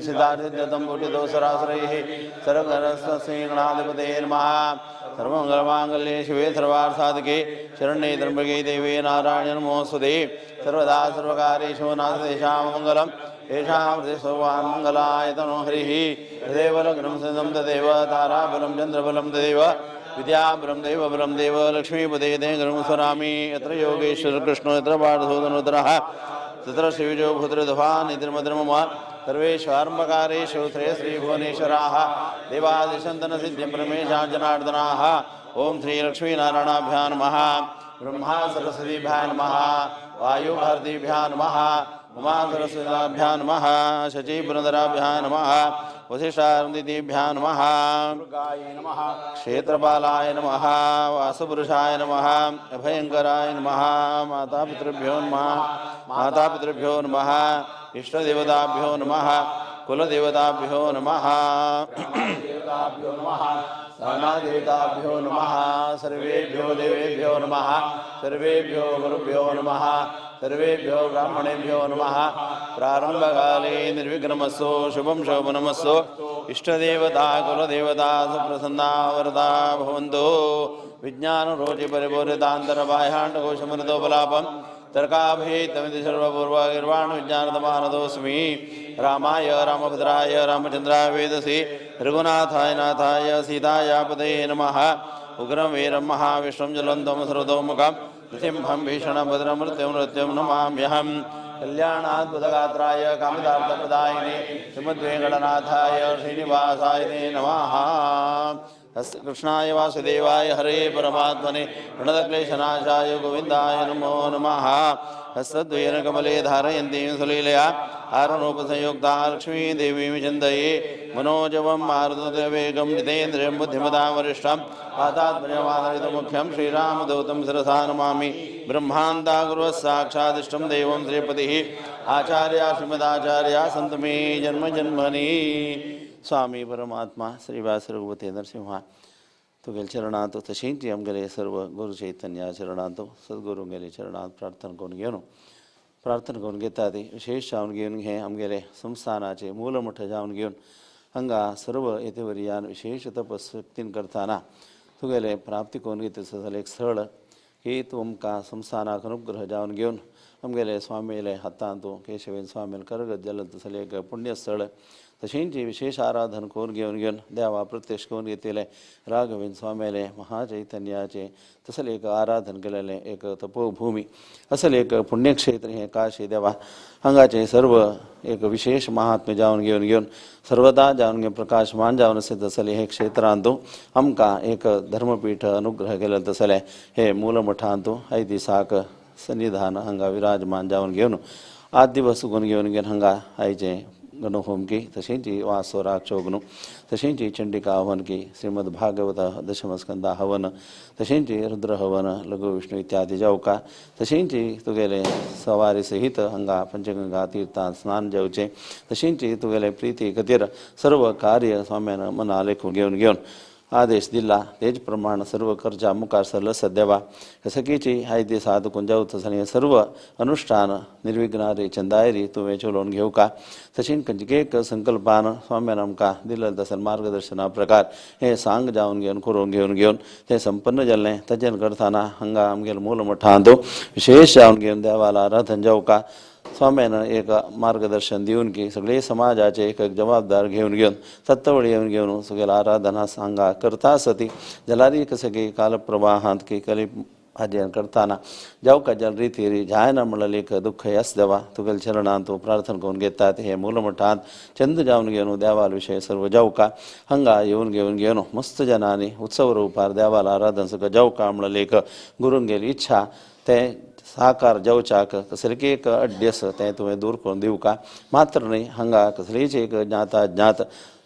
सिद्धार्थं भूतिदोसरासरैः सर्वगणस्वस्मै नमः। सर्वमङ्गलमाङ्गल्ये शिवे सर्वार्थसाधके शरण्ये त्र्यम्बके देवे नारायण नमोऽस्तुते। सर्वदा सर्वकार्येषु नाथदेशां मङ्गलं येषां हृदय मङ्गलाय तनो हरिः। तदेव लग्नं सदं तदेव ताराबलं चन्द्रबलं तदेव विद्याबलं देवबलं देव लक्ष्मीपदे ते गुरुं स्मरामि। यत्र योगेश्वर कृष्णो यत्र पार्थोदनोत्तरः तत्र शिवजो भूतृध्वानितिर्मद्रमम सर्वेषु आरम्भकारेषु श्रेयश्रीभुवनेश्वराः देवादिशन्तनसिद्धिं परमेशा जनार्दनाः। ॐ श्रीलक्ष्मीनारायणाभ्यां नमः। ब्रह्मा सरस्वतीभ्यां नमः। वायुभारतीभ्यां नमः। उमा सरस्वतीभ्यां नमः। शचीपुरन्दराभ्यां नमः। वसिष्ठारुन्धतीभ्यां नमः। क्षेत्रपालाय नमः। वासुपुरुषाय नमः। अभयङ्कराय नमः। मातापितृभ्यो नमः। मातापितृभ्यो नमः। इष्टदेवताभ्यो नमः। कुलदेवताभ्यो नमः। देवताभ्यो नमः। सर्वेभ्यो देवेभ्यो नमः। सर्वेभ्यो गुरुभ्यो नमः। सर्वेभ्यो ब्राह्मणेभ्यो नमः। प्रारंभकाले निर्विघ्नमस्तु। शुभं शोभनमस्तु। इष्टदेवता कुलदेवता सुप्रसन्ना वरदा भवन्तु। विज्ञानरोचि परिपूरितान्तरबाह्याण्डकोशमृतोपलापं तर्काभेतमिति सर्वपूर्वगिर्वाणविज्ञानतमानतोऽस्मि। रामाय रामभद्राय रामचन्द्राय वेदसे रघुनाथाय नाथाय सीताया पतये नमः। उग्रं वीरं महाविष्णुं ज्वलन्तं सर्वतोमुखं नृसिंहं भीषणभद्रं मृत्युं मृत्युं नमाम्यहम्। कल्याणाद्भुतगात्राय कामदार्थप्रदायिने श्रीमद्वेङ्कटनाथाय श्रीनिवासाय ते नमः। कृष्णाय वासुदेवाय हरे परमात्मने प्रणतक्लेशनाशाय गोविन्दाय नमो नमः। हस्तद्वयेन कमले धारयन्तीं सुलीलया आरुणोपसंयुक्ता लक्ष्मीदेवीं चिन्तये। मनोजवं मारुतवेगं जितेन्द्रियं बुद्धिमतां वरिष्ठं पादात्मजमादरितमुख्यं श्रीरामदूतं शिरसा नमामि। ब्रह्मान्ता गुरुः साक्षादिष्टं देवं श्रीपतिः आचार्या श्रीमदाचार्या सन्तु मे जन्म जन्मनि। स्वामी परमात्मा श्रीवास रघुपति नरसिंहा तुगेले चरणांत तशेंच आमगेले सर्व गुरु चैतन्य चरणांत सद्गुरुंगेले चरणांत प्रार्थना करून घेवन प्रार्थना करून घेता ती विशेष जावन घेवन हे आमगेले संस्थानाचे मूलमठ जावन घेवन हांगा सर्व येतेवरियान विशेष तपस्क्तीन करतना तुगेले प्राप्ती करून घेता जाल्यार एक स्थळ की तूं आमकां संस्थानाक अनुग्रह जावन घेवन आमगेले स्वामीले हातांत केशवेन स्वामीन करगत जालें तसलें एक पुण्यस्थळ तशेंच विशेष आराधन करून घेवन घेवन देवा प्रत्यक्ष करून घेतिल्लें राघवेंद्र स्वामीले महाचैतन्याचें तसलें एक आराधन केलेलें एक तपोभूमी असलें एक पुण्यक्षेत्र हें काशी देवा हांगाचें सर्व एक विशेष महात्म्य जावन घेवन घेवन सर्वदा जावन घेवन प्रकाशमान जावन आसा तसलें हे क्षेत्रांत आमकां एक धर्मपीठ अनुग्रह केलें तसलें हे मूलमठांत आयज दिसाक सन्निधान हांगा विराजमान जावन घेवन आठ दिवस करून घेवन घेवन हांगा आयचें गणहोम की तशेंच वासोराक्षोग्नु तशेंच चंडिका हवन की श्रीमद भागवत दशमस्कंदा हवन तशेंच रुद्र हवन लघु विष्णु इत्यादी जावका तशेंच तुगेले सवारी सहित हांगा पंचगंगा तीर्थांत स्नान जावचें तशेंच तुगेले प्रिती खातीर सर्व कार्य स्वाम्यान मना लेखून घेवन घेवन आदेश दिला तेज प्रमाण सर्व करच्या मुखार सरलं सद्देवा सखीची आयज दिसा तुकून जावचो आनी सर्व अनुष्ठान निर्विघ्नारी चंदायरी तुवें चलोवन घेवका तशेंच खंयचे एक संकल्पान स्वाम्यान आमकां दिलें तशें मार्गदर्शना प्रकार हें सांग जावन घेवन करून घेवन घेवन तें संपन्न जाल्लें ताचेर करतना हांगा आमगेले मूल मठांत विशेष जावन घेवन देवाला आराधन जावका स्वाम्यान एक मार्गदर्शन दिवन की सगळे समाजाचे एक एक जबाबदार घेवन घेवन तत्वळी येवन घेवन सगळे आराधना हांगा करता आसती जाल्यार कशें की कालप्रवाहांत की कली अध्ययन करतना जावका जाल रितीरी जायना म्हणलें एक दुःख आस देवा तुगेले चरणांत तूं प्रार्थना करून घेतात हे मूलमठांत चंद जावन घेवन देवाल विशय सर्व जावका हांगा येवन घेवन घेवन मस्त जनांनी उत्सव रुपार देवाल आराधन सगळं जावका म्हणलें एक गुरुंगेली इच्छा तें साकार जावच्याक कसलें एक अड्डेस तें तुवें दूर करून दिवका मात्र न्हय हांगा कसलीच एक ज्ञाता ज्ञात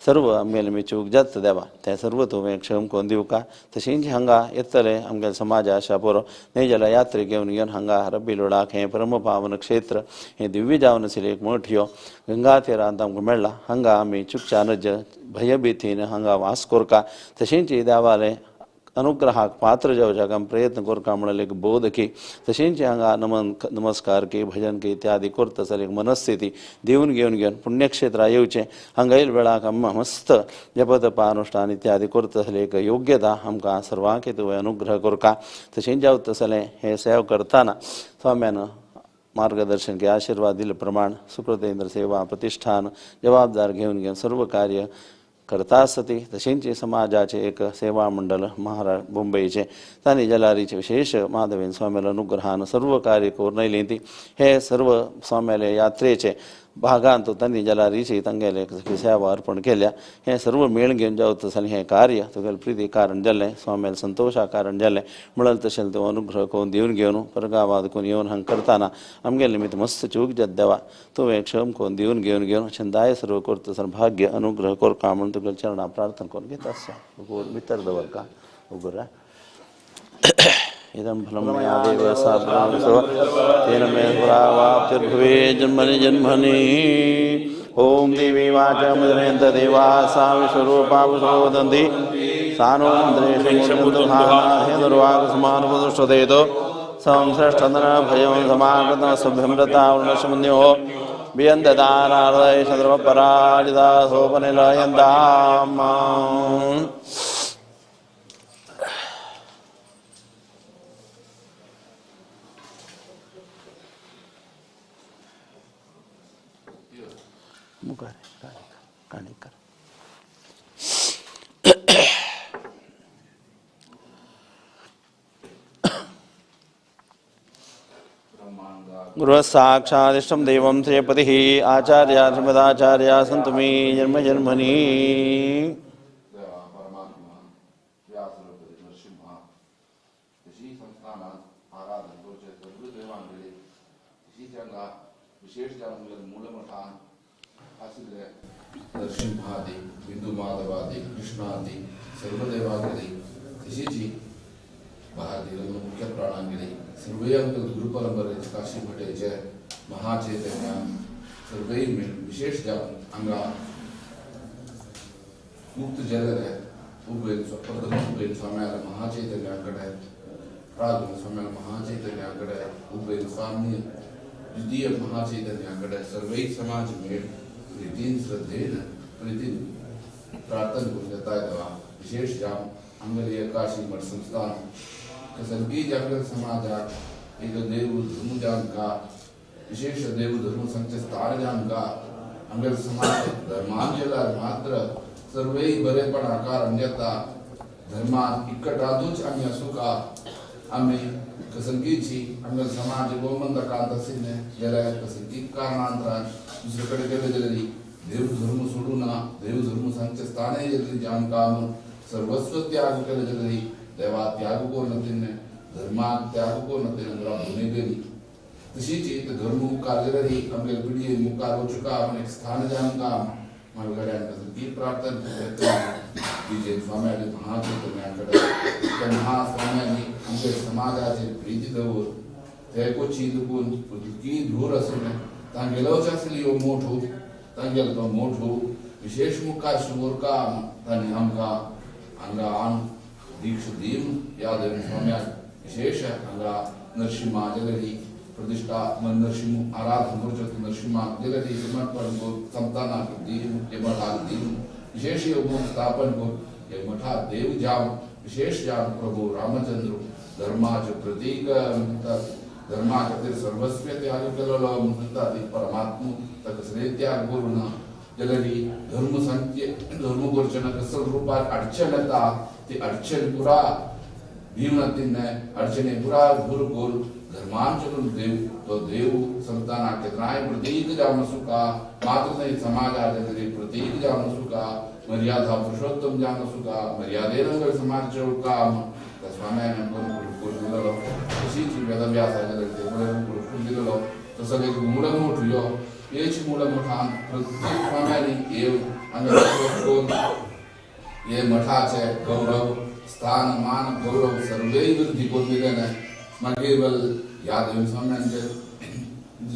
सर्व आमगेले मिचूक जाता देवा तें सर्व तुवें क्षम करून दिवका तशेंच हांगा येतले आमगेले समाज आशा पुरो न्हय जाल्यार यात्रेक येवन घेवन हांगा रब्बी लोडाक हें परमपावन क्षेत्र हें दिव्य जावन आशिल्लें एक मठ ह्यो गंगा तीरांत आमकां मेळ्ळा हांगा आमी चुकच्या नज भयभीतीन हांगा वास कोरका तशेंच देवालें अनुग्रहाक पात्र जावच्याक आमी प्रयत्न करता म्हणल्यार एक बोध की तशेंच हांगा नमन नमस्कार की भजन की इत्यादी करता जाल्यार एक मनस्थिती दिवन घेवन घेवन पुण्यक्षेत्रा येवचें हांगा येयल वेळाक आमी मस्त जपतपानुष्ठान इत्यादी करता जाल्यार एक योग्यता आमकां सर्वांक तुवें अनुग्रह करता. तशेंच जावता जाल्यार हें सेवा करतना स्वाम्यान मार्गदर्शन की आशीर्वाद दिले प्रमाण सुकृतेंद्र सेवा प्रतिष्ठान जबाबदार घेवन घेवन सर्व कार्य करता आसती. तशेंच समाजाचे एक सेवा मंडळ महाराष्ट्र मुंबईचे तांणी जलारीचे विशेष माधवेंद्र स्वाम्याले अनुग्रहान सर्व कार्य करून येयली ती हे सर्व स्वाम्याले यात्रेचे भागांत तांणी जलारीची तांगेले सेवा अर्पण केल्या. हें सर्व मेळ घेवन जावता जाल्यार हें कार्य तुगेलें प्रिती कारण जालें स्वाम्याले संतोशा कारण जालें म्हणल्यार तशें तूं अनुग्रह करून दिवन घेवन परगावाद करून येवन हांगा करतना आमगेले निमित्त मस्त चूक जात देवा तुवें क्षम करून दिवन घेवन घेवन छंदाय सर्व करता जाल्यार भाग्य अनुग्रह करका म्हूण तुगेल्या चरणां प्रार्थना करून घेता आसा. उगोर भितर दवरका उगोर इदं फलं मया देव साब्रह्मसव तेन मे पुरावाप्तिर्भवे जन्मनि जन्मनि. ॐ देवी वाचा मुद्रयन्त देवा सा विश्वरूपा वदन्ति सा नो मन्त्रेषु संसृष्टनभयं समागतसभ्यं रतावृणशमुन्योः व्यन्ददानार्दय चन्द्रपराजिता सोपनिलयन्ताम्. मुखार काणेकर गुरुः साक्षादिष्टं देवं श्रीपतिः आचार्या श्रीमदाचार्या सन्तु मे जन्म जन्मनि. नरसिंहादि बिंदु माधवादि कृष्णादि सर्वदेवांगेली तशीची भारतीय मुख्य प्राणांगेली सर्वय गुरु परंपरेचे काशी मठेचे महाचैतन्य सर्वय विशेष जावन हांगा मुक्त जाल्ले उबेन प्रथम उबेन स्वाम्याला महाचैतन्या कडेन प्रागुण स्वाम्याला महाचैतन्या कडेन उबेन स्वामी द्वितीय महाचैतन्या कडेन सर्वय समाज मेळ प्रीतीन श्रद्धेन प्रीतीन प्रार्थना करून घेता देवा. विशेष जावन आमगेले काशी मठ संस्थान कसलकी जागृत समाजाक एक देव धर्म जामका विशेष देव धर्म संचे स्थान जामका आमगेले समाज धर्मान जाल्यार मात्र सर्वय बरेपणा कारण जाता धर्मान इकटांतूच आमी आसूका आमी कसलकीची आमगेले समाज गोमंतकांत आशिल्लें जाल्यार कसलकी कारणांतरान दुसरे कडेन गेले जाल्यार देव धर्म सोडू ना देव धर्म सांगचे स्थाने जाल्यार जामकां सर्वस्व त्याग केले जाल्यार देवा त्याग करून तिने धर्माक त्याग करून तिने भुमे गेली. तशीच धर्म मुखार जाल्यार आमगेले पिढये मुखार वचुका आमी एक स्थान जामकां म्हालगड्यान ती प्रार्थना विजय स्वाम्याली महाचैतन्या कडेन त्या महास्वाम्यांनी आमगे समाजाचेर प्रिती दवर ते कोची दुकून की धूर आशिल्लें तांगेलोच आशिल्लो ह्यो मोठो तांगेलो तो मोठो विशेष मुखार सुमोरका तांणी आमकां हांगा आन दीक्ष दीन ह्या देव स्वाम्याक विशेष हांगा नरसिंहा जाल्यार प्रतिष्ठा नरसिंह आराधना करच्यो नरसिंहाक जाल्यार समर्पण करून संतानाक दीन हे मठाक दीन विशेष योग स्थापन करून हे मठाक देव जावन विशेष जावन प्रभू रामचंद्र धर्माचे प्रतीक म्हणटात धर्मा खातीर सर्वस्व त्याग केलेलो म्हणटात परमात्मा ताका कसलेय त्याग करूं ना जाल्यार धर्म सांगचे धर्म करचें ना कसल रुपार अडचण येता ती अडचण पुरा दिवना तिने अडचणे पुरा दूर करून धर्मान चलून देव तो देव संतानाक केन्नाय प्रतीक जावन आसूका मात्र न्हय समाजाचे तरी प्रतीक जावन आसूका मर्यादा पुरुषोत्तम जावन आसूका मर्यादेन समाज चळका त्या स्वाम्यान आमकां करून दिलेलो. तशीच वेदव्यासाच्या करून दिलेलो तसो एक मूळमठ यो हेच मूळमठान प्रत्येक स्वाम्यांनी येवन हांगा करून हे मठाचे गौरव स्थान मान गौरव सर्वय वृद्धी करून दिलेलें. मागीर ह्या देव स्वाम्यांचे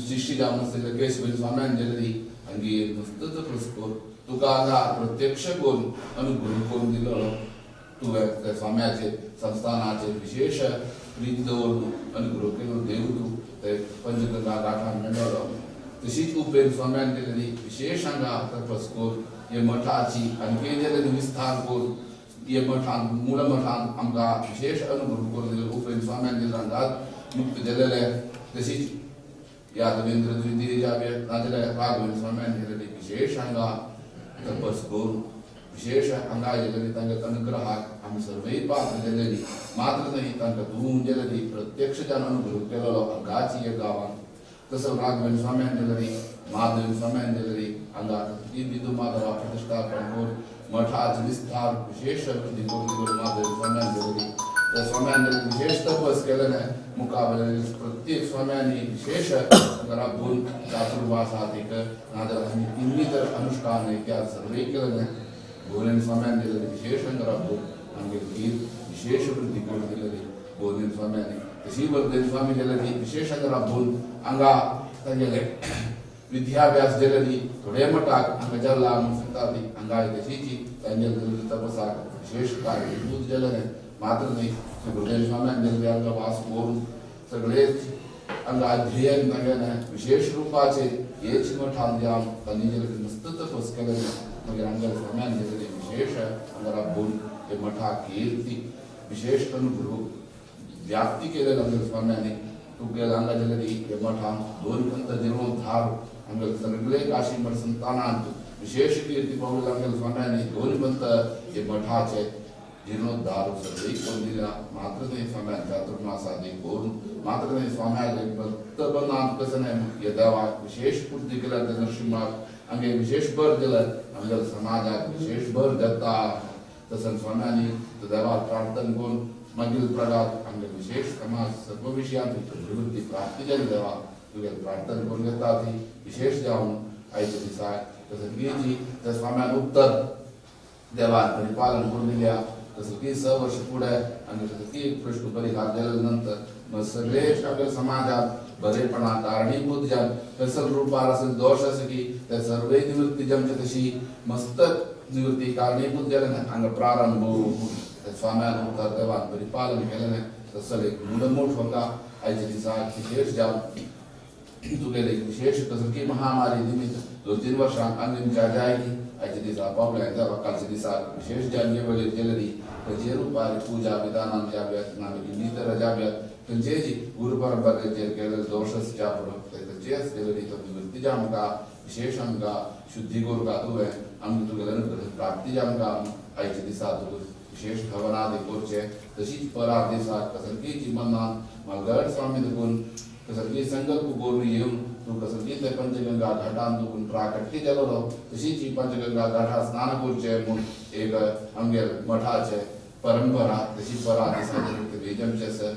शिष्य जावन आसलेले केशव स्वाम्यान जाल्यार हांगे मस्तच प्रस्कोर तुका हांगा प्रत्यक्ष करून अनुग्रह करून दिलेलो. तुवें त्या स्वाम्याचेर संस्थानाचेर विशेष प्रिती दवरून अनुग्रह केलो देव तूं ते पंचगंगा घाटान मेळ्ळो. तशीच उपेग स्वाम्यान केलेली विशेष हांगा तपस करून हे मठाची आनी केलेली विस्तार करून हे मठान मूळ मठान आमकां विशेष अनुग्रह करून दिले उपेग स्वाम्यान दिले हांगाच मुक्त दिलेले. तशीच यादवेंद्र द्वितीय नाजाल्यार राघवेंद्र स्वाम्यान केलेली विशेष हांगा तपस करून विशेष हांगा आयिल्ली तांकां अनुग्रहाक आमी सर्वय पात्र दिलेली मात्र न्हय तांकां तूं दिलेली प्रत्यक्ष जावन अनुग्रह केलेलो हांगाच ह्या गांवांत. तसो राघवेंद्र स्वाम्यान दिलेली महादेव स्वाम्यान दिलेली हांगा ती बिंदू माधवा प्रतिष्ठापन करून मठाच विस्तार विशेष वृद्धी करून दिलो महादेव स्वाम्यान दिलेली. त्या स्वाम्यान विशेष तपस केलेले मुखावेले प्रत्येक स्वाम्यांनी विशेष राबून चातुर्वासादिक नाजाल्यार आमी इन्नीतर अनुष्ठान इत्यादी सर्वय केलेले. भोवनेन स्वाम्यान दिलेली विशेष राबून आमगे गीत विशेष वृद्धी करून दिलेली भोवनेन स्वाम्यांनी. तशी वर्धन स्वामी दिलेली विशेष राबून हांगा तागेले विद्याभ्यास दिलेली थोडे मठाक हांगा जाला म्हूण सांगता ती हांगा तशीची तांगेले तपसाक विशेष कारणीभूत जालेले. मात्र न्हय गुरुदेव स्वाम्यान दिलेली हांगा वास करून सगळेच हांगा अध्ययन तागेले विशेष रुपाचे हेच मठान जावन तांणी जे मस्त तपस केलेले मागीर हांगा स्वाम्यान दिलेली विशेष हांगा राबून हे मठाक कीर्ती विशेष अनुग्रह व्याप्ती केलेले हांगा स्वाम्यांनी. तुगेले हांगा दिलेली हे मठान दोन पंत जीर्णोद्धार हांगा सगळे काशी मठ संतानांत विशेष कीर्ती पावले हांगा स्वाम्यांनी दोन पंत हे मठाचे जीर्णोद्धार सगळे करून दिला. मात्र न्हय स्वाम्यान चातुर्मासादी करून मात्र न्हय स्वाम्याले भक्त बनान कसं न्हय देवाक विशेष पूर्ती केल्या त्या नरसिंहाक हांगे विशेष भर दिला हांगे समाजाक विशेष भर देता. तसं स्वाम्यांनी देवाक प्रार्थना करून मागीर प्रगात हांगे विशेष समाज सर्व विशयांत अभिवृद्धी प्राप्ती जाली देवा तुगे प्रार्थना करून घेता ती विशेष जावन आयच्या दिसाक. तसं की त्या स्वाम्यान उत्तर देवान परिपालन करून दिल्या. तसं की 6 वर्ष पुढे आनी तसं की प्रश्न परिहार जाल्या नंतर मग सगळे आपल्या समाजात बरेपणा कारणीभूत जावन कसल रुपार असेल दोष असे की त्या सर्वय निवृत्ती जमचे तशी मस्त निवृत्ती कारणीभूत जाले ना हांगा प्रारंभ त्या स्वाम्यान उत्तर देवान परिपालन केलें ना. तसं एक मूलमूठ हांगा आयच्या दिसाक विशेष जावन तुगेले विशेष कसं की महामारी निमित्त 2-3 वर्षांक आनी जायकी आयच्या दिसा पावल्या देवा कालच्या दिसाक विशेष जावन वेळेर केलेली खंयचे रुपार पुजा विधानान जाव्यात नाजाल्यार इतर जाव्यात खंयचेय गुरु परंपरेचेर केलेले दोश ज्या खंयचेय केलेली तो निवृत्ती जामकां विशेष आमकां शुद्धी करता तुवें आमकां तुगेले प्राप्ती जामकां आयच्या दिसा तुका विशेष हवनादी करचें. तशीच परा दिसाक कसलकीची मनान मालगड स्वामी देखून कसलकी संकल्प करून येवन तूं कसलकी ते पंचगंगा घाटान तुकून प्राकट्य जालो तशीच ही पंचगंगा घाटार स्नान करचें म्हूण एक आमगे मठाचें परंपरा. तशी परा दिसा वेजमचें आसा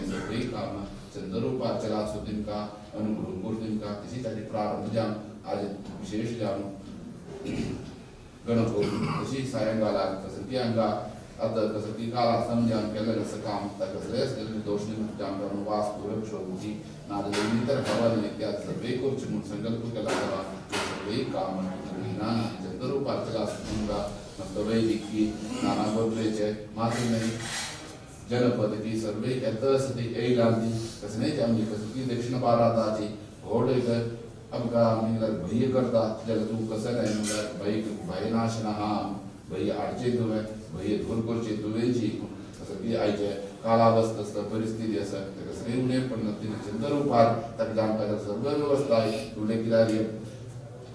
सगळीं कामां चंद्ररूपार चला सो तिमकां अनुग्रह करून तिमकां तशीच ताची प्रारंभ जावन आज विशेष जावन गणप तशी सायंकाळाक कसलकी हांगा आतां कसलकी काळाक समजावन केल्लें आसा काम ताका कसलेंच दोश निवृत्ती जावन वास्तू रक्षोची नाजाल्यार इतर हवन इत्यादी सगळें करचें म्हूण संकल्प केला देवा सगळीं कामां नाना चंद्ररूपार चला तुमकां मस्त वैदिकी नाना गोत्रेचे मात्र न्हय जनपद की सर्वे येता आसा ती येयला ती कसलेंच आमची कसली दक्षिण भारताची व्हड एक आमकां आमी भंय करता जाल्यार तूं कसं न्हय म्हणल्यार भंय भयनाशन आहा भंय हाडचें तुवें भंय दूर करचें तुवेंची असं की आयचे कालावस्थ आसता परिस्थिती आसा ताका कसलें उणें पडना ती चंद्ररूपार ताका जामकां सर्व वेवस्था उणें कित्याक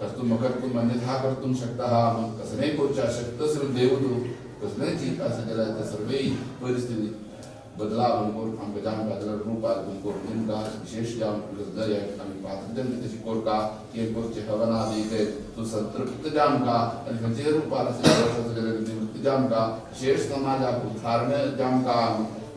कर्तुं अकर्तुं अन्यथा कर्तुं शक्तः कसलेंय करच्या शक्त देव तूं कसलेंय आसा जाल्यार त्या सर्वय परिस्थिती बदलाव करून आमकां जामकां जाल्यार रुपार करून तुमकां विशेष जावन दया आमी पात्र जमचे तशी करता हे करचें हवनादी ते तूं संतृप्त जामकां आनी खंयचेय रुपार आसा निवृत्ती जामकां विशेष समाजाक उद्धारण जामकां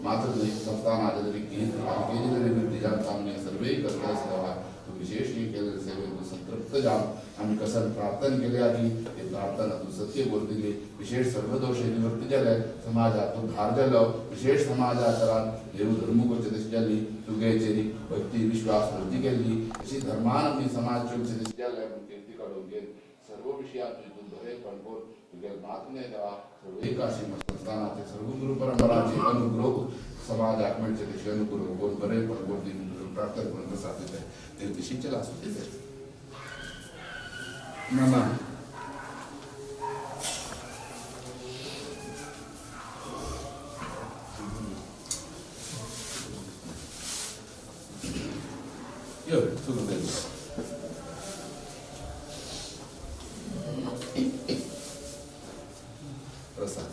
मात्र न्हय संस्थानाचे तरी केली निवृत्ती जामकां आमी सर्वय करता आसता तूं विशेष हे केलेले सेवेन तूं संतृप्त जावन आमी कसन प्रार्थना केल्या की ते प्रार्थना तूं सत्य करून दिली विशेष सर्व दोश निवृत्ती जाले समाजाक उद्धार जालो विशेष समाजाचरान देव धर्म करचे तशी जाली तुगेचेरी भक्ती विश्वास वृद्धी केल्ली तशी धर्मान आमी समाज चलचे तशी जाले म्हूण कीर्ती काडून घेवन सर्व विशयांत तुजें बरेपण करून तुगेले मात्र न्हय देवा सर्व काशी संस्थानाचे सर्व गुरु परंपराचे अनुग्रह समाजाक मेळचे तशी अनुग्रह कोण बरें पण कोण दी प्रार्थना करून प्रसाद दिता ते तशी आसूं दिता ना यो सुरू प्रसाद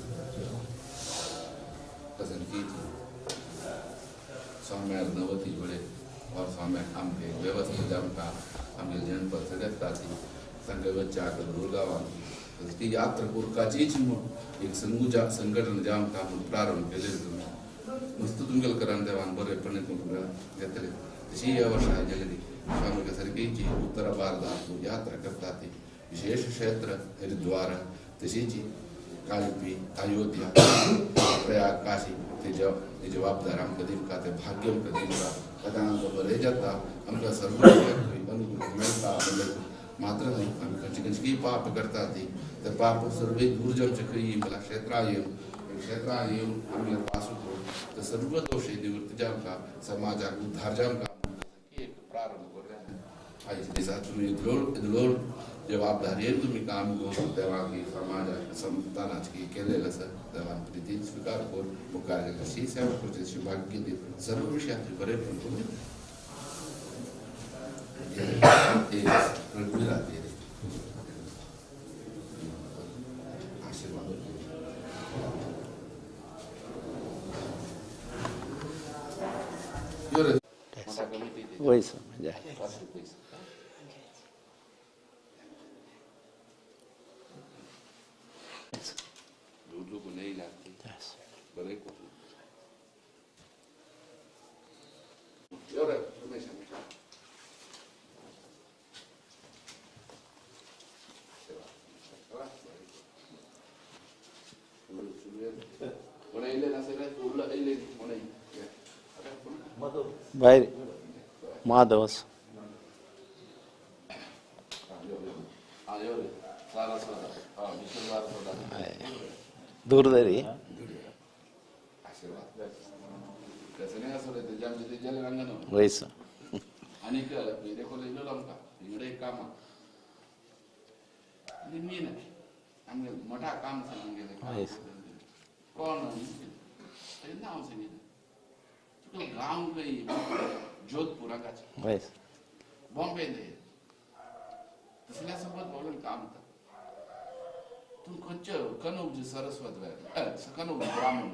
स्वामी नवती वेळे और स्वामी आमगे व्यवस्था जामका आमगे जनपद सदस्याची संघ गुरगावान ती यात्रा कोरकाचीच म्हूण एक संगुजा संघटन जामका म्हूण प्रारंभ केले तुमी मस्त तुमगेले करान देवान बरेपणे तुमकां घेतले तशी ह्या वर्सा गेलेली स्वामी सारकीची उत्तर भारतांत यात्रा करता ती विशेष क्षेत्र हरिद्वार तशीच कालिपी अयोध्या प्रयाग काशी ते जबाबदार आमकां दिवका ते भाग्य आमकां दिवका ताका आमकां बरें जाता आमकां सर्व अनुकूल मेळटा मात्र न्हय आमी खंयचे खंयचे पाप करता ती ते पाप सर्वे दूर जावचे खंय मला क्षेत्रां येवन क्षेत्रां येवन आमगे पासून तर सर्व दोश निवृत्ती जावका समाजाक उद्धार जावका एक प्रारंभ करूया आयच्या दिसा तुमी इतलो जबाबदारीन तुमी काम करून देवाक समाजाक संतानाची केलेलं आसा देवान प्रितीन स्विकार करून मुखार कशी सेवा करची तशी भाग्य दी सर्व विशयाचे बरें पण करून आशीर्वाद भाई माधव दूरदरी वैसा गांव गई जोधपुरा का बॉम्बे न्हय तसल्या सोबत बोलून काम होता तूं खंयचे कनौज सरस्वत कनौज ब्राह्मण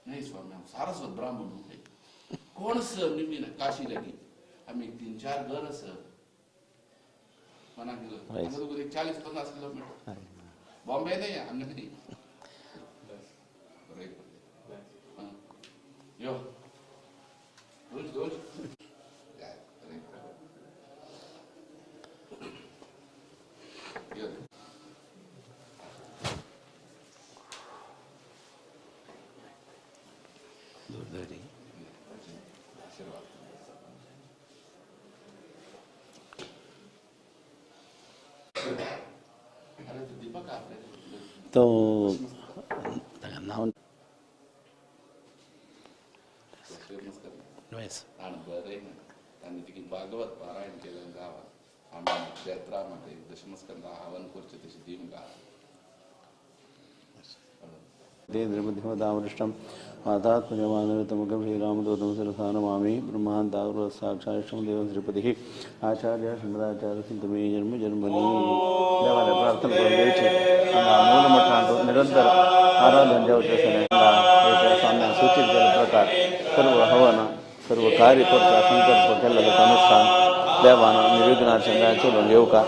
न्हय स्वामी हांव सारस्वत ब्राह्मण न्हय कोण सर निमी ना काशी लागी आमी 3-4 घर आसा मना किलो हांगा तुका 40-50 किलोमीटर बॉम्बे न्हय हांगा न्हय यो रोज रोज तो नाव भागवत पारायण केलं गावात आम्ही क्षेत्रामध्ये दशमस्कंद हवन करचे तशी दिवंक देन्द्रमध्यमदामृष्टं मातात्मजमानवतमुखं श्रीरामदूतं शिरसा नमामि ब्रह्मान्तागुरु साक्षात् देवं श्रीपतिः आचार्य शंकराचार्य सिद्धमे जन्म जन्मनि देवाला प्रार्थना करून घेवची हांगा मूलमठांत निरंतर आराधन जावचें आसलें स्वाम्यान सूचित केल्ले प्रकार सर्व हवन सर्व कार्य करता संकल्प केल्लो अनुष्ठान देवान निर्विघ्नाचंद्रा चलून घेवका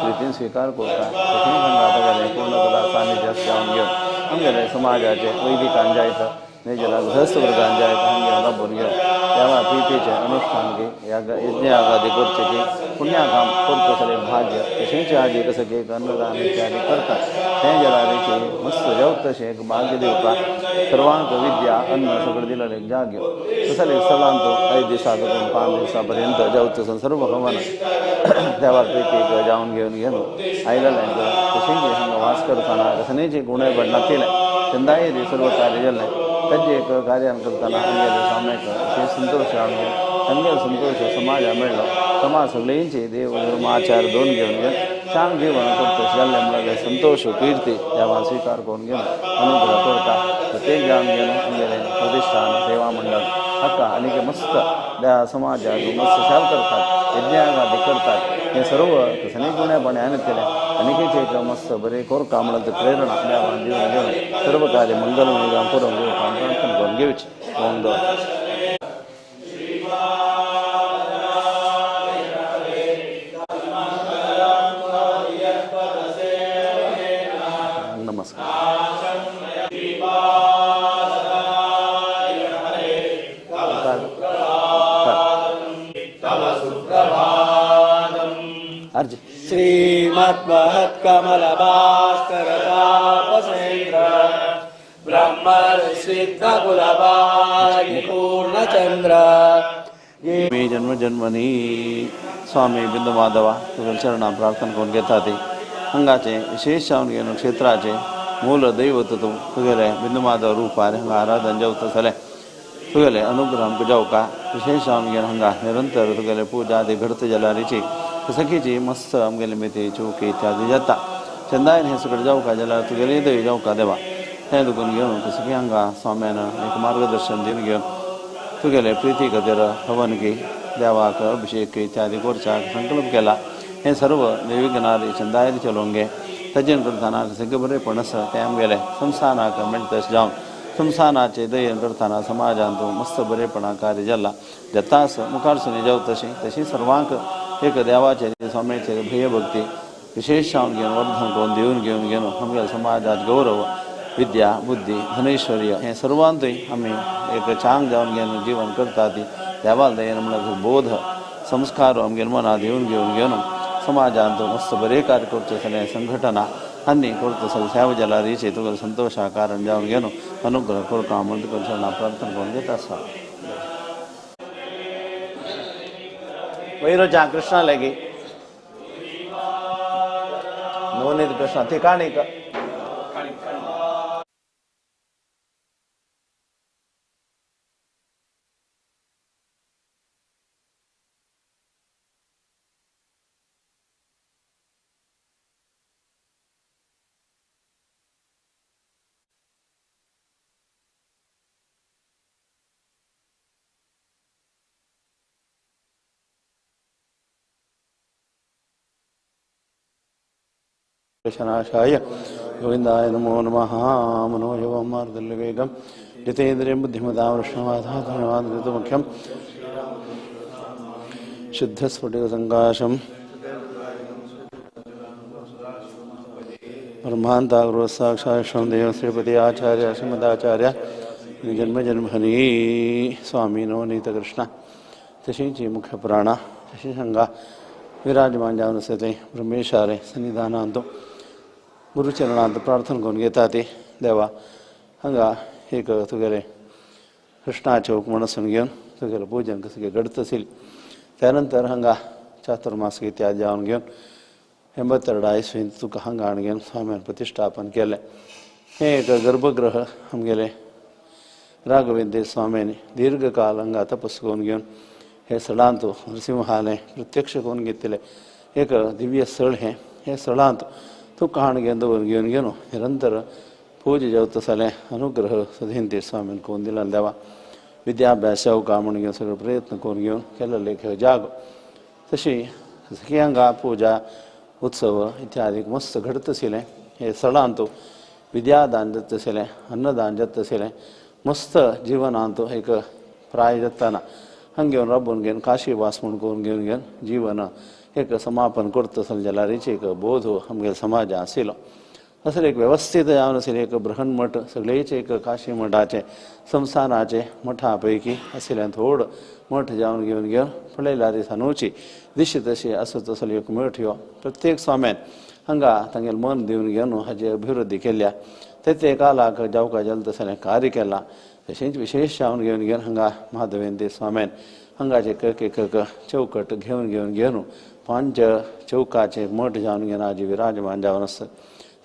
रितीन स्वीकार करता तशेंच हांगा आतां गेलें पूर्णकला सानिध्य जावन घेवन आमगेले समाजाचे वैदिकान जायत नेजला गृहस्थ वर्गान जायत हांगे राबोवन घेवन देवा प्रितीचें अनुष्ठान की यज्ञ आगादी करचें की पुण्याकाम करता सगळें भाग्य तशेंच आदी कसं की अन्नदान इत्यादी करतात तें जलारीची मस्त जेवता तशें एक भाग्य दिवपाक सर्वांक विद्या अन्न सगळें दिलेलें एक जाग्यो तसलें स्थलांत 5 दिसा 5 दिसा पर्यंत जेवता सर्व हवन देवा प्रितीक जावन घेवन घेवन आयलेलें तशेंच हांगा वास करतना कसलेंच गुणय नातिलें चंदाय सर्व कार्य जालें ताजें एक कार्यान करतना आमगेले स्वाम्याक अशें संतोश जावन घेवन तांगेलो संतोष समाजा मेळ्ळो समाज सगळ्यांची देव धर्म आचार दोन घेवन घेवन चांग जीवन करता जाल्लें म्हणल्यार संतोष कीर्ती देवान स्विकार करून घेवन अनुग्रह करता. प्रत्येक जावन घेवन आमगेलें प्रतिष्ठान सेवा मंडळ हाका आनीक मस्त त्या समाजाक मस्त शाल करतात यज्ञागादी करतात हे सर्व सनी गुण्यापणे आणतले आनीक एक मस्त बरें कोरका म्हणल्यार प्रेरणा देवान दिवन घेवन सर्व कार्य मंगलमय करून घेवपाक प्रार्थना करून घेवची. ओम दत्त. नमस्कार. अर्ज श्रीमद्महत्कमलभास्कर तापसेन्द्र ब्रह्मर्षिद्धकुलवारि पूर्णचंद्र मे जन्म जन्मनी स्वामी बिंदु माधवा तुझ्या चरणा प्रार्थना करून घेता ती हांगाचे विशेष जावन घेवन क्षेत्राचे मूल दैवत तूं तुगेले बिंदु माधव रूपार हांगा आराधन जावता जालें तुगेले अनुग्रह आमकां जावका विशेष जावन घेवन हांगा निरंतर तुगेले पूजा आदी घडत जाल्यारीची सखीची मस्त आमगेले मेथी चौकी इत्यादी जाता चंदायन हें सगळें जावका जाल्यार तुगेले दय जावका देवा तें दुखून घेवन सखी हांगा स्वाम्यान एक मार्गदर्शन दिवन घेवन तुगेले प्रिती खातीर हवन की देवाक अभिषेक इत्यादी करच्याक संकल्प केला. हें सर्व देवी चंदायन चलोवंक गे ताजेन करतना सगळें बरेंपण आसा तें आमगेलें संस्थानाक मेळटा तशें जावन संस्थानाचे दयेन करतना समाजांत मस्त बरेपणा कार्य जाला जाता आसा मुखार सुनी जावं तशें तशी सर्वांक एक देवाचे स्वाम्याचे भयभक्ती विशेष जावन घेवन वर्धन करून दिवन घेवन घेवन आमगेल्या समाजात गौरव विद्या बुद्धी धनैश्वर्य हें सर्वांतूय आमी एक चांग जावन घेवन जीवन करता ती देवाल दयेन म्हणल्यार बोध संस्कार आमगेल्या मनात दिवन घेवन घेवन समाजांत मस्त बरें कार्य करचें जालें संघटना आनी करता जाल्यार सेवा जाल्यार तुका संतोशा कारण जावन घेवन अनुग्रह करता म्हूण तुका चरणां प्रार्थना करून घेता आसा. वैरोच्या कृष्णा लागी नवनीत कृष्णा ती काणी शनाशाय गोविंदाय नमो नमः. मनोजवं मार्दल्यवेगं जितेन्द्रियं बुद्धिमतां वृष्णवाधाधन्यवादमुख्यं शुद्धस्फटिकसङ्काशं ब्रह्मान्तागुरुसाक्षात् देव श्रीपति आचार्य श्रीमदाचार्य जन्म जन्महनी स्वामी नवनीतकृष्ण तशींची मुख्य प्राणा तशी हांगा विराजमान जावन आसा ते ब्रह्मेशारे सन्निधानांत गुरुचरणांत प्रार्थना करून घेता ती देवा हांगा एक तुगेले कृष्णा चौक म्हणसून घेवन तुगेलें पूजन कसं घडत आशिल्लें. त्यानंतर हांगा चातुर्मास इत्यादी जावन घेवन 82 इसवींत तुका हांगा हाडून घेवन स्वाम्यान प्रतिष्ठापन केलें. हें एक गर्भगृह आमगेलें राघवेंद्र स्वाम्यानी दीर्घकाल हांगा तपस करून घेवन हे स्थळांत नरसिंहालें प्रत्यक्ष करून घेतलें एक दिव्य स्थळ हें. हे स्थळांत तुका हाडून घेवन दवरून घेवन घेवन निरंतर पूजा जावता जालें अनुग्रह सदींतीर स्वामीन करून दिला देवा. विद्याभ्यास जावका म्हूण घेवन सगळे प्रयत्न करून घेवन केल्लो एक जागो. तशी सगळी हांगा पूजा उत्सव इत्यादी मस्त घडत आशिल्लें. हे स्थळांत विद्यादान जाता आशिल्लें, अन्नदान जाता आशिल्लें. मस्त जिवनांत एक प्राय जाताना हांगा घेवन राबून घेवन काशीवास म्हूण करून घेवन घेवन जीवन एक समापन करता आसलें जाल्यार एक बोध आमगेल्या समाजा आशिल्लो. असले एक वेवस्थीत जावन आशिल्लें एक बृहन्मठ सगळेचे एक काशी मठाचे संस्थानाचे मठा पैकी आशिल्लें थोड मठ जावन घेवन घेवन पळयल्यार सानूची दिशी तशी आसत असलो एक मठ ह्यो प्रत्येक स्वाम्यान हांगा तांगेलें मन दिवन घेवन हाजी अभिवृद्धी केल्या. ते ते कालाक जावका जालें तसलें कार्य केलां. तशेंच विशेष जावन घेवन घेवन हांगा माधवेंद्र स्वाम्यान हांगाचे एक एक चौकट घेवन घेवन घेवन 5 चौकाचे मठ जावन घेवन आजी विराजमान जावन आसत.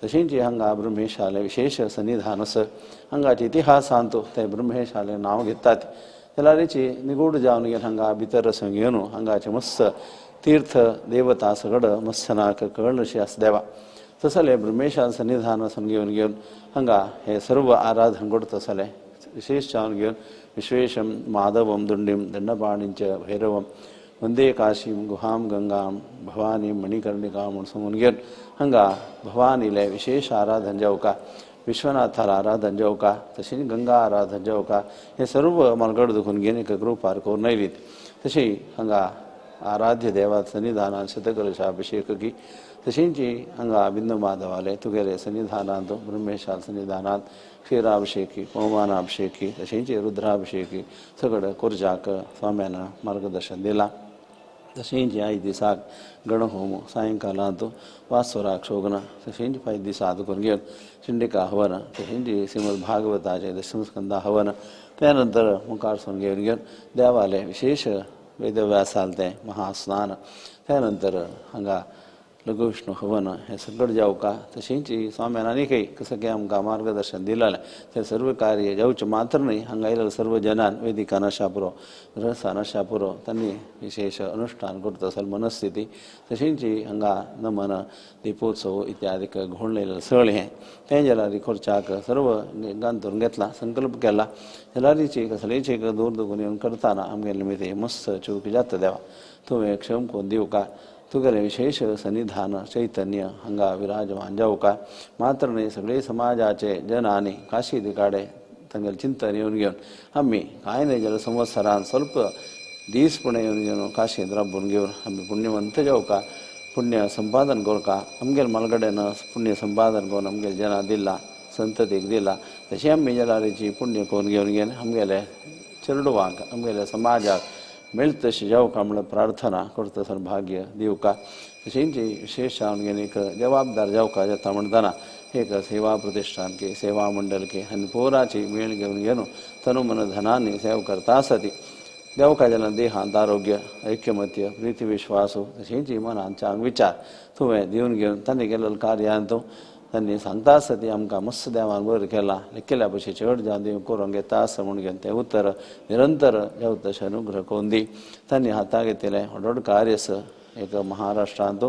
तशेंच हांगा ब्रह्मेशाले विशेष सन्निधान आसा. हांगाचे इतिहासांत ते ब्रह्मेशाले नांव घेतात. जाल्यारीची निगूढ जावन घेवन हांगा भितर वचून घेवन हांगाचे मस्त तीर्थ देवता सगळं मत्सनाक कळ अशी आसा देवा. तसले ब्रह्मेशाल सन्निधान वचून घेवन घेवन हांगा हे सर्व आराधन करता तसले विशेष जावन घेवन विश्वेशम माधवम दुंडीम दंडपाणींच भैरवम वंदे काशीम गुहाम गंगाम भवानी मणिकर्णिका म्हूण सांगून घेवन हांगा भवानीले विशेष आराधन जावका, विश्वनाथाला आराधन जावका, तशेंच गंगा आराधन जावका, हे सर्व मालगड दुखून घेवन एक ग्रुपार करून आयलीत. तशी हांगा आराध्य देवा सन्निधानान शतकलशाभिषेक की तशेंच हांगा बिंदू माधवाले तुगेले सन्निधानांत ब्रह्मेशाल सन्निधानांत क्षीराभिषेकी पवमानाभिषेकी तशेंच रुद्राभिषेकी सगळं कोरजाक स्वाम्यान मार्गदर्शन दिलां. तशेंच आयज दिसाक गणहोम सायंकालांत वासोराक शोगन तशेंच फायद दिसा करून घेवन चंडिका हवन तशेंच श्रीमद भागवताचे दशमस्कंदा हवन त्या नंतर मुखार सून घेवन घेवन देवाले विशेष वेदव्यासाल तें महास्नान त्यानंतर हांगा लघुविष्णू हवन हें सगळें जावका. तशेंच स्वाम्यान आनीकय कसं की आमकां मार्गदर्शन दिलेलें तें सर्व कार्य जावचें मात्र न्हय, हांगा आयिल्ल्या सर्व जनान वेदिकान आशा पुरो गृहस्थान आशा पुरो तांणी विशेष अनुष्ठान करता असल मनस्थिती. तशेंच हांगा नमन दीपोत्सव इत्यादी घोळलेलें सगळें हें तें जाल्यार खोर्चाक सर्व गांतून घेतला संकल्प केला जाल्यारीची कसलेच एक दूर दुखून येवन करतना आमगेले निमित्त मस्त चूक जाता. देवा तुवें क्षम करून दिवका, तुगेलें विशेष सन्निधान चैतन्य हांगा विराजमान जावका. मात्र न्हय सगळे समाजाचे जनांनी काशी दिकाडे तांगेलें चिंतन येवन घेवन आमी कांय न्हय जाल्यार संवत्सरान स्वल्प दीसपणे येवन घेवन काशींत राबून घेवन आमी पुण्यवंत जावका, पुण्य संपादन करका. आमगेले मालगडेन पुण्य संपादन करून आमगेले जनां दिला संततीक दिला तशें आमी जाल्यारीची पुण्य करून घेवन घेवन आमगेले चेडवांक आमगेल्या समाजाक मेळत तशें जावका म्हणून प्रार्थना करता सर भाग्य दिवका. तशेंच विशेष जावन घेवन एक जबाबदार जावका जाता म्हणटना एक सेवा प्रतिष्ठान के सेवा मंडळ के आनी पोराची मेळ घेवन घेवन तनु मन धनांनी सेवा करता आसा ती देवका जाल्यार देहांत आरोग्य ऐक्यमत्य प्रिती विश्वास तशेंच मनांत चांग विचार तुवें दिवन घेवन तांणी केल्ल्या कार्यांत तांणी सांगता आसा ती आमकां मस्त देवान बरें केलां लेखिल्ल्या भशेन चड जावन देव करूंक घेता आसा म्हूण घेवन तें उतर निरंतर जावं तशें अनुग्रह करून दी. तांणी हाता घेतिल्लें व्हड व्हड कार्य आसा एक महाराष्ट्रांत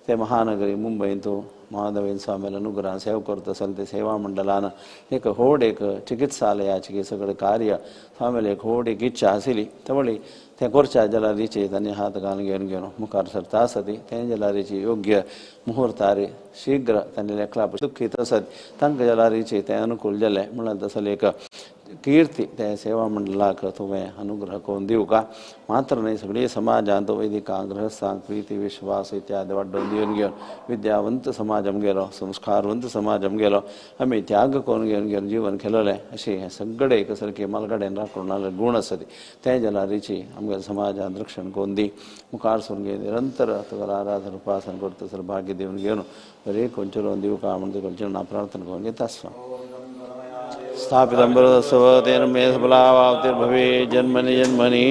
ते महानगरी मुंबयंत महादेवेन स्वामीला अनुग्रहान सेवा करता आसले ते सेवा मंडळान एक व्हड एक चिकित्सालयाचें सगळें कार्य स्वामीले एक व्हड एक इच्छा आशिल्ली तवळी तें करच्या जाल्यारीची तांणी हात घालून घेवन घेवन मुखार सरता आसा ती तें जाल्यारीची योग्य मुहूर्तार शीघ्र तांणी लेखला दुखीत आसत तांकां जाल्यारीची तें अनुकूल जालें म्हणल्यार तसले एक कीर्ती ते सेवा मंडळाक तुवें अनुग्रह करून दिवका. मात्र न्हय सगळी समाजांत वैदिकांक गृहस्थांक प्रिती विश्वास इत्यादी वाडोवन दिवन घेवन विद्यावंत समाज आमगेलो संस्कारवंत समाज आमगेलो आमी त्याग करून घेवन घेवन जीवन केलेलें अशें हें सगळें एक सारकें मालगडेन राखून गूण आसा ती तें जाल्यारीची आमगेल्या समाजान रक्षण करून दी. मुखार सून घेवन निरंतर तुगेलो आराधन उपासन करता सर भाग्य दिवन घेवन बरें कोण दिवका म्हण तुगेलें प्रार्थना करून घेता आसता. स्थापितं तेन मे सबलावाप्तिर्भवे जन्मनि जन्मनि.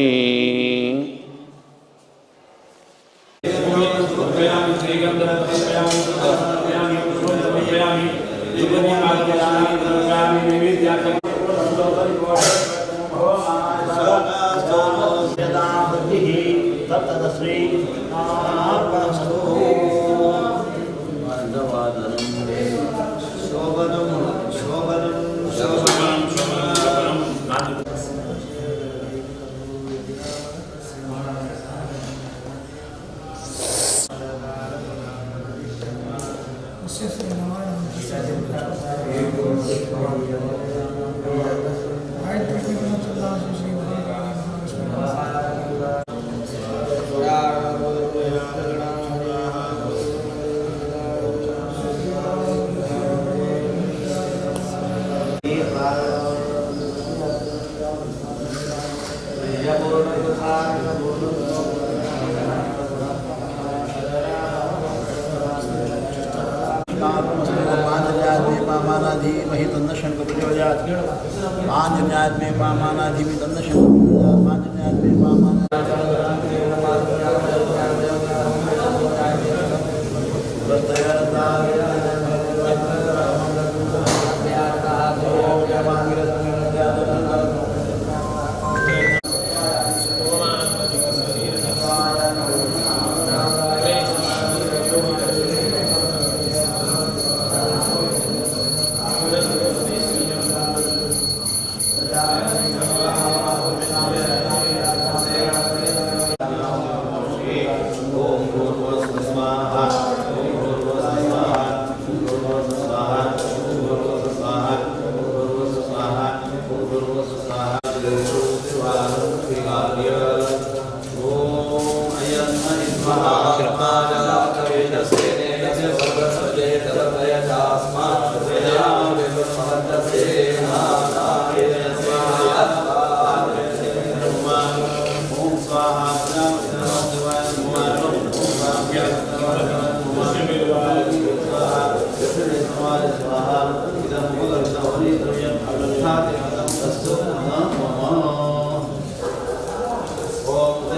स्वाहा इदं मूलमिदं अस्तु मम। Om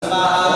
Brahmana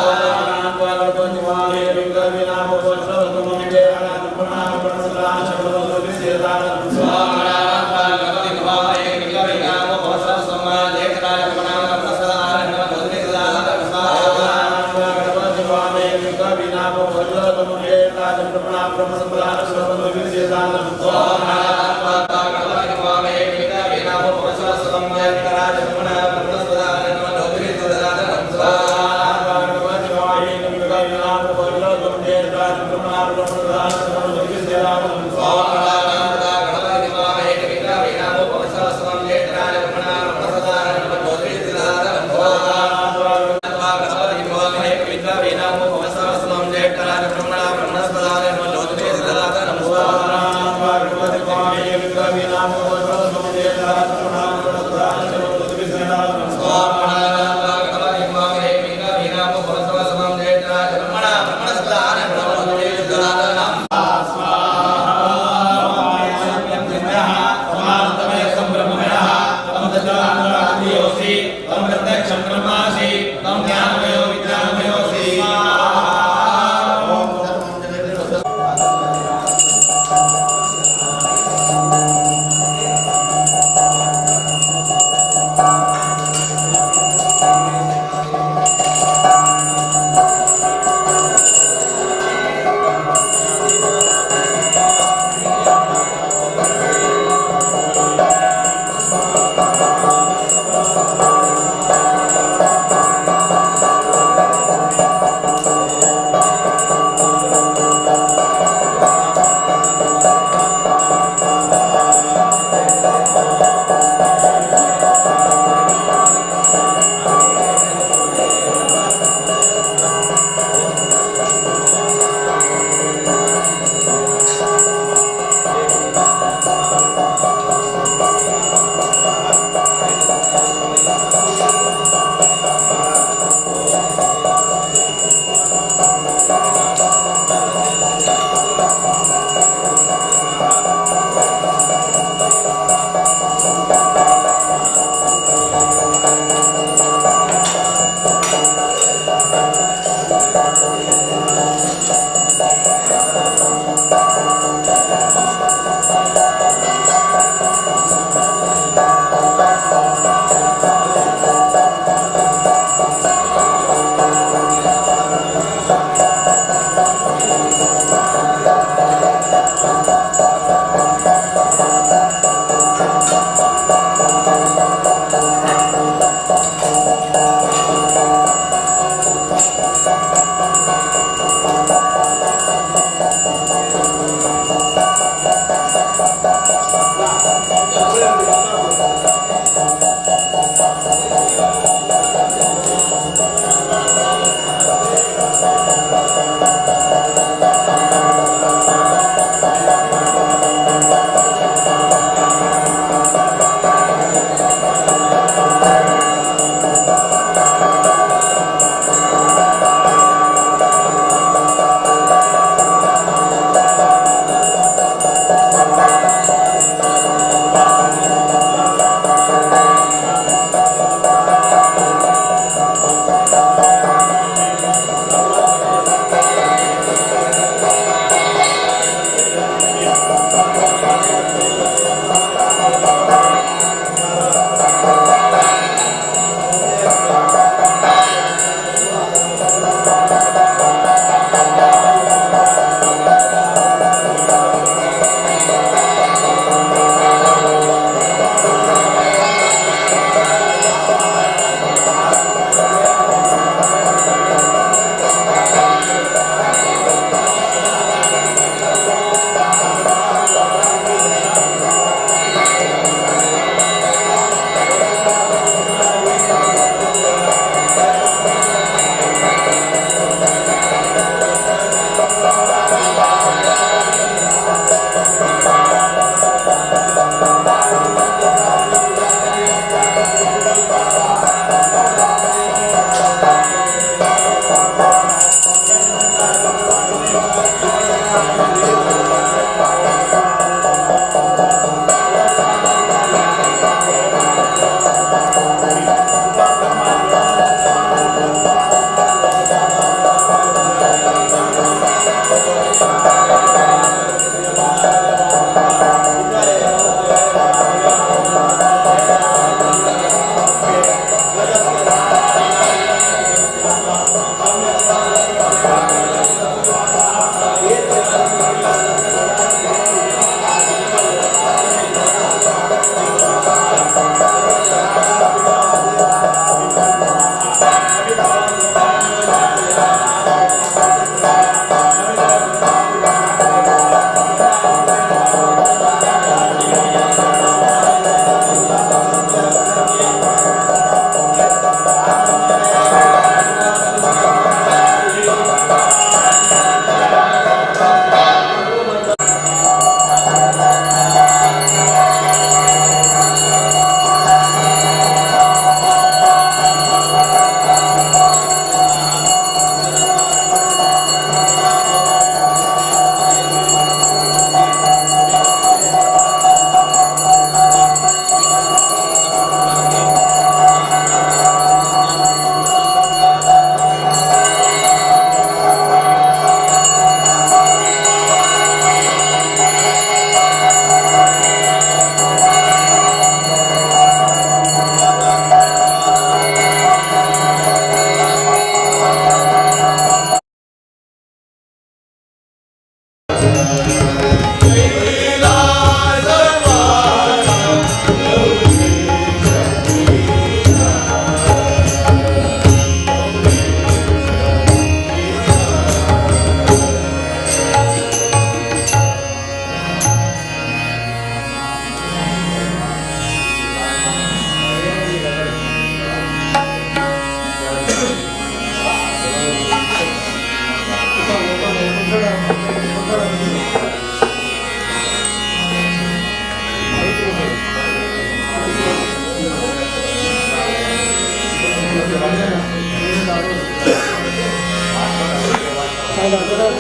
Thank you.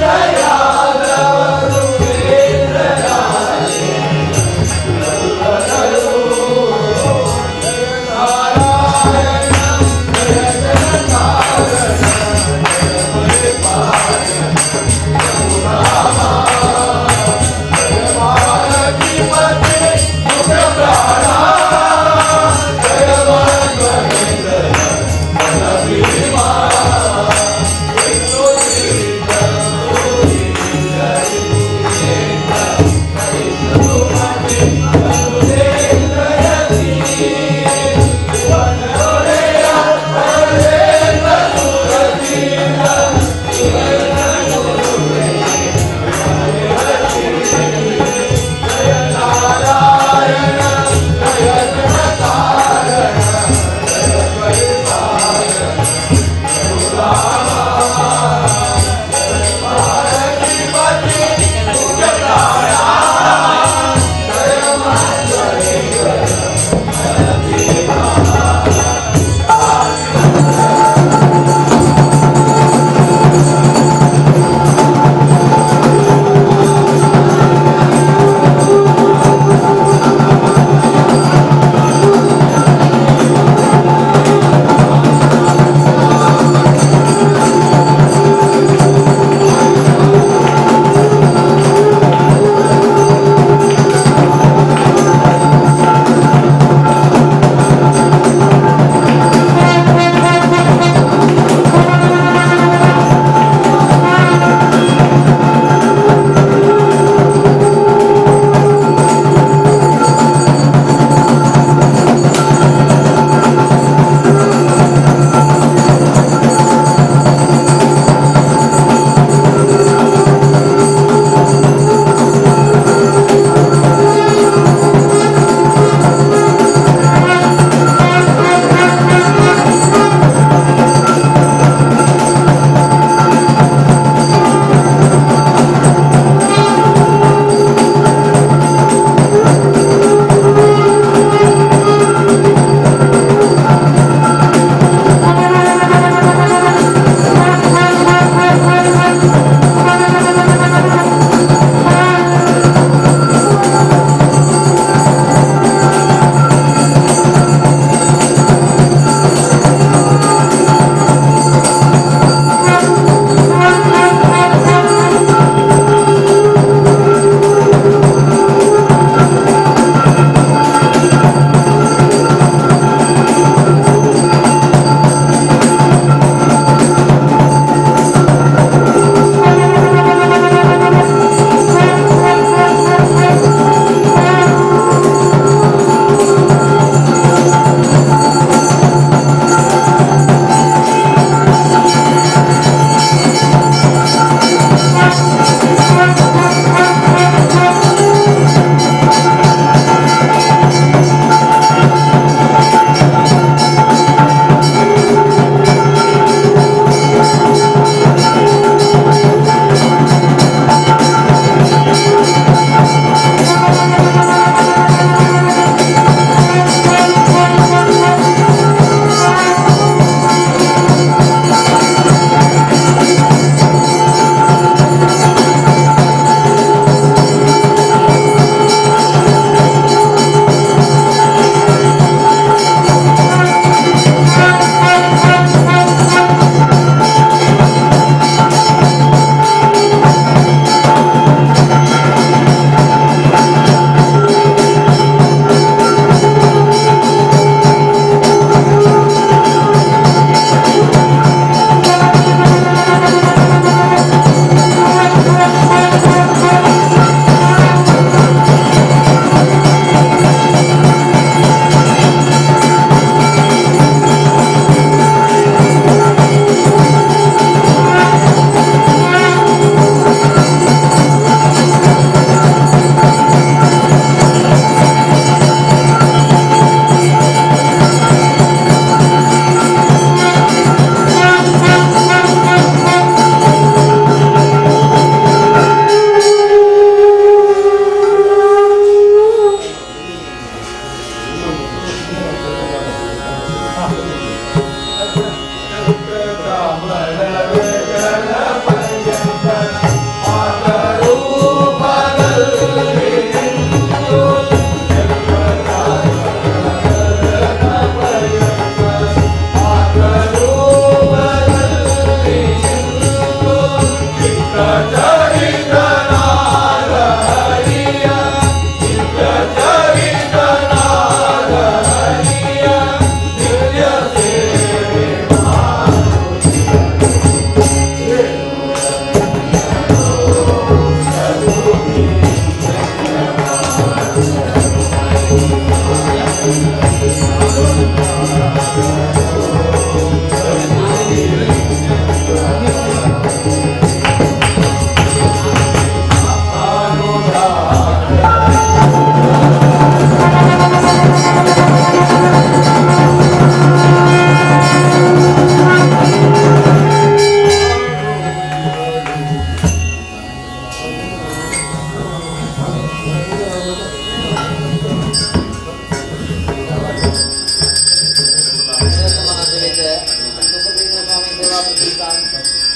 Jaya.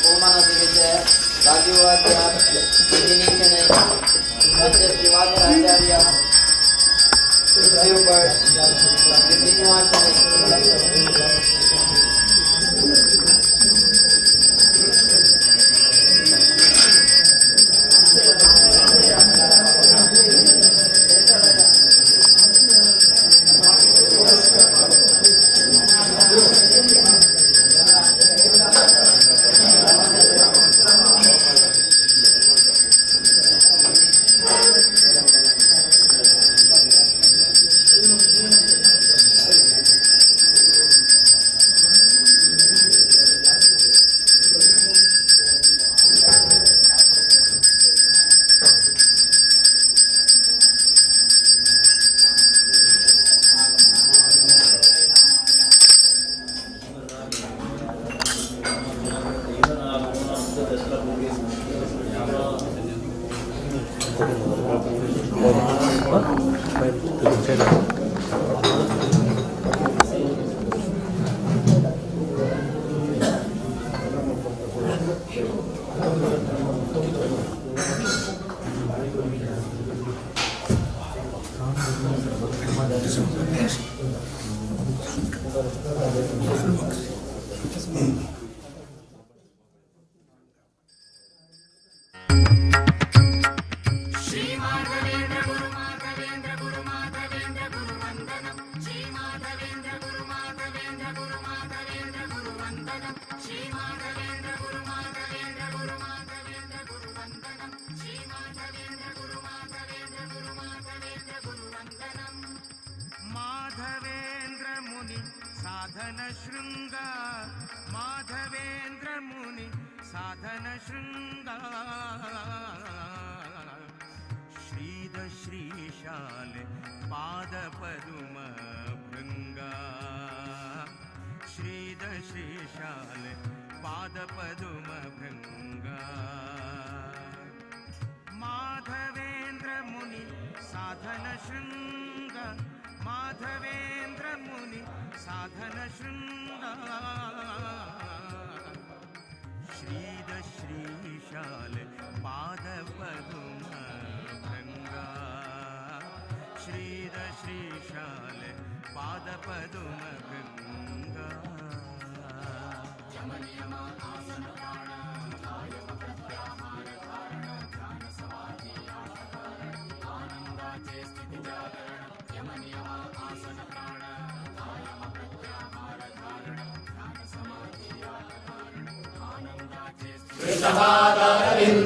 बहुमान असेल राजीव रजनी शणै, आमचे श्रीवास आचार्य, सुखदेव भट, श्रीनिवास शणै.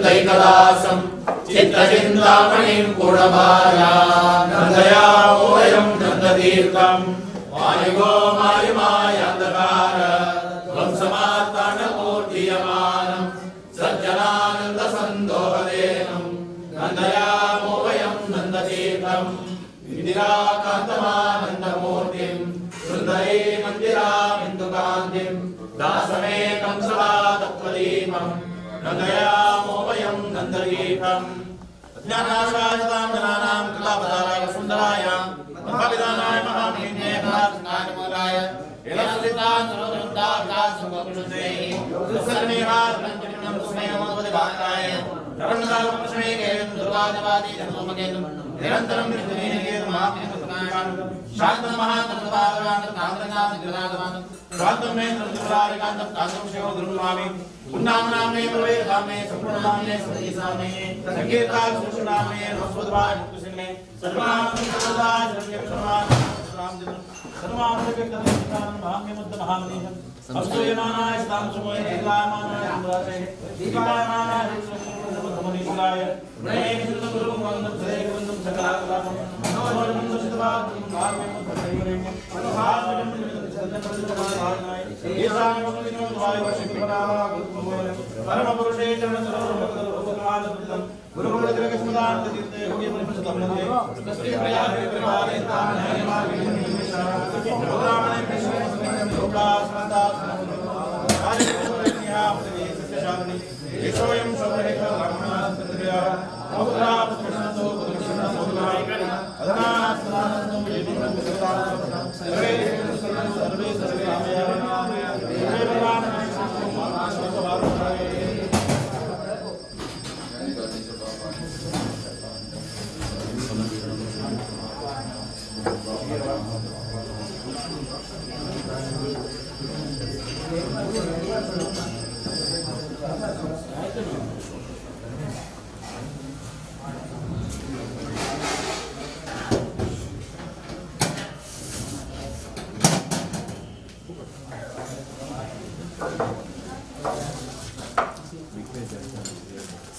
दैकदासं चित्तचिन्तामणिं पूर्णभारानन्दयामोऽयं नन्दतीर्थं वायुगो मायुमायान्धकार ध्वंसमार्ताण्डमूर्तीयमानं सज्जनानन्दसन्दोहदेनं नन्दयामोऽयं नन्दतीर्थं इन्दिराकान्तमानन्दमूर्तिं सुन्दरी मन्दिरामिन्दुकान्तिं दासमेकं सदा तत्त्वदीपम् नन्दयामो वयं नन्दतीर्थम् अज्ञानाशायतां जनानां कृतावताराय सुन्दराय ब्रह्मविदानाय महामेने महास्नानमूलाय निरन्तरं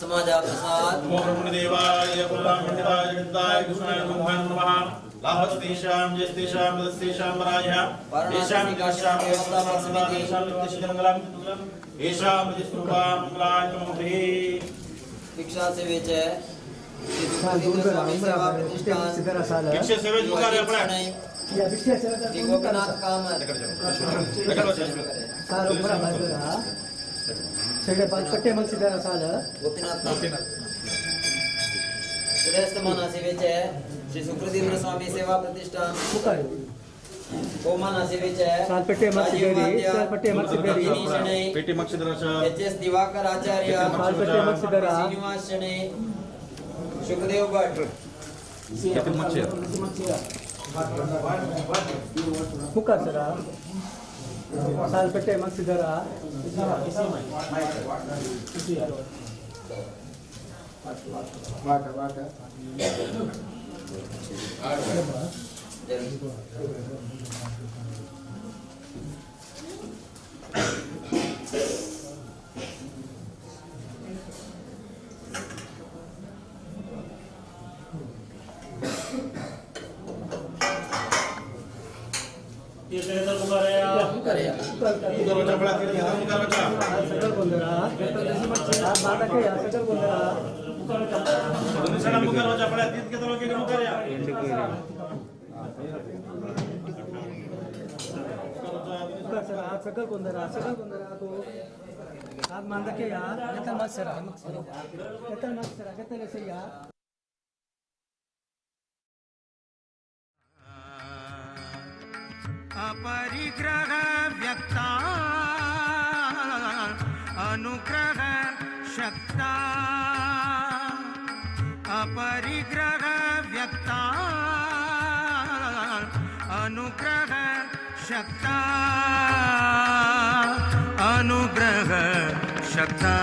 समाजा प्रसाद नमो ब्रह्मदेवाय ब्रह्मण्यवाय जगदाय कृष्णाय नमः नमः लाभस्तेषां जयस्तेषां तस्तेषां वराय येषां येषां येषां नित्यशिवमंगलम् येषां विष्णुपां मंगलाय नमः। भिक्षा सेवेचे श्री सुखदेव स्वामी सेवा प्रतिष्ठान भिक्षा सेवे जुकार अपना या भिक्षा सेवा श्री गोपीनाथ कामत सार ऊपर बाजूला सगळे पट्टे मग सीधा साल गोपीनाथ उदयस्तमान सेवेचे श्री सुखदेव स्वामी सेवा प्रतिष्ठान कोमान सेवेचे साल पट्टे मग सिधेरी साल पट्टे मग सिधेरी पेटी मक्षिदर एच एस दिवाकर आचार्य साल पट्टे मग सिधरा श्रीनिवास शणे सुखदेव भट्ट मुकार सरा साल पट्टे मग सिधरा अपरिग्रह व्यक्ता अनुग्रह शक्ता अपरिग्रह व्यक्ता अनुग्रह शक्ता अनुग्रह शक्ता।